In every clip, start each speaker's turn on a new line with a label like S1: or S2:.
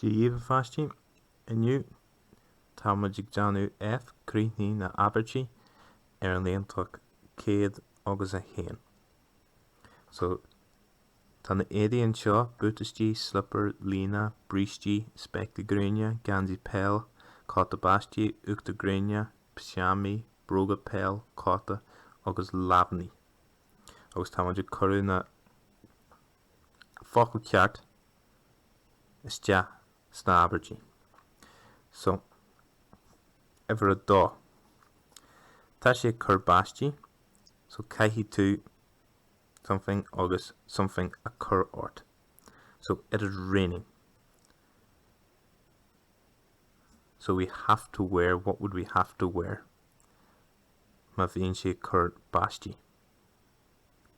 S1: Dia dhaoibh a pháistí, inniu tá muid ag déanamh F críochnaigh na abairtí ar an leathanach 101. So, tá na éadaí anseo, buataistí, slipper, líne, brístí, spéaclaí gréine, geansaí peil, cóta báistí, uachtar gréine, piseámaí, bróga peil, cóta agus lámhainní. Agus tá muid ag cuireadh na focal ceart isteach sna abairtí. So, uimhir a dó. Tá sé ag cur báistí, so caithfidh tú something agus something a chur ort. So, it is raining. So we have to wear, what would we have to wear? Má bhíonn sé ag cur báistí.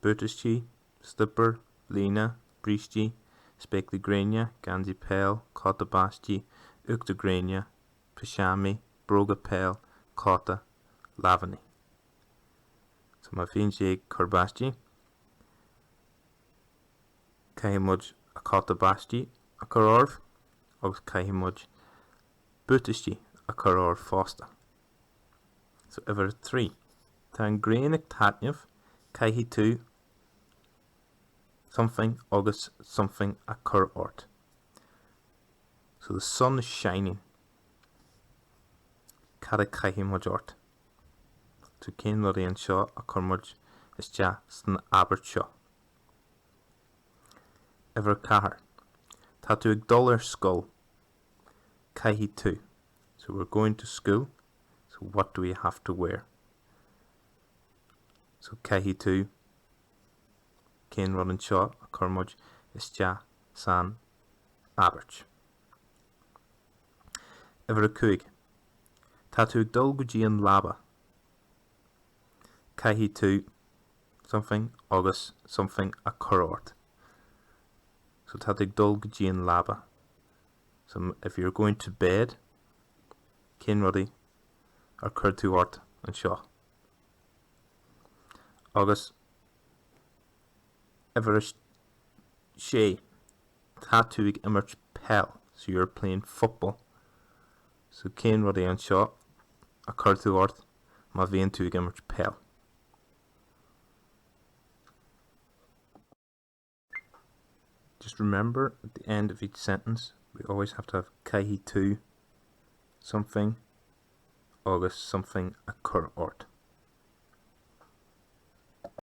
S1: Buataistí, slipper, líne, brístí, spéaclaí gréine, geansaí peil, cóta báistí, uachtar gréine, piseámaí, bróga peil, cóta, lámhainní. So má bhíonn sé ag cur báistí, caithfidh muid a cóta báistí a chur oraibh agus caithfidh muid buataistí a chur oraibh fosta. So uimhir a 3. Tá an ghrian ag taitneamh, caithfidh tú something agus something a chur ort. So the sun is shining. Cad a chaithfidh muid ort? So cén rud é anseo a chuir muid isteach san abairt seo? Uimhir 4. Tá tú ag dul ar scoil. Caithfidh tú. So we're going to school, so what do we have to wear? So caithfidh tú, cén rud anseo a chuir muid isteach san abairt? Uimhir 5. Tá tú ag dul go dtí an leaba. Caithfidh tú something agus something a chur ort. So tá tú ag dul go dtí an leaba. So if you're going to bed, cén rudaí ar chuir tú ort anseo? Agus uimhir a sé, tá tú ag imirt peil, so you're playing football. So cén rud é anseo a chuir tú ort má bhíonn tú ag imirt peil? Just remember at the end of each sentence we always have to have caithfidh tú something agus something a chur ort.